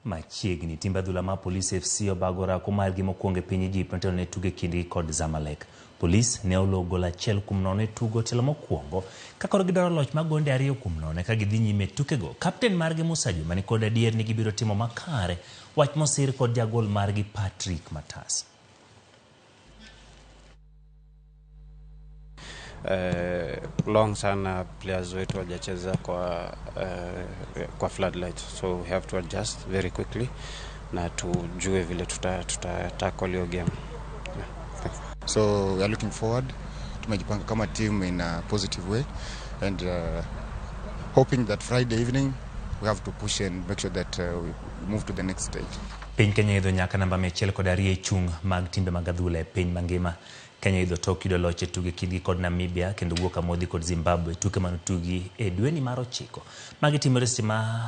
Machiegni, timbe adhula mar Police FC obago orako margi mokwongo e piny Egypt motelo ne tugo e kindgi kod Zamalek. Police ne olo gol 1-0 e tugo tielo mokwongo ka koro gidwaro loch mar gonde 2-0 ka gidhi nyime e tukego. Kapten margi Musa Juma ni kod adier ni gibiro timo makare, wach mosir kod jagol margi Patrick Matas. Long sana players wetu hawajacheza kwa floodlight, so we have to adjust very quickly na tujue vile tuta tackle hiyo game. Yeah. So we are looking forward. Tumejipanga kama team in a positive way and hoping that Friday evening we have to push and make sure that we move to the next stage. Piny Kenya idho nyaka namba 102 e chung' mag timbe mag adhula e piny mangima. Kenya idho tok yudo loch e tuke kindgi kod Namibia kendo wuok amodhi kod Zimbabwe tuke manotugi e dweni mar 9. Magi timore seche ma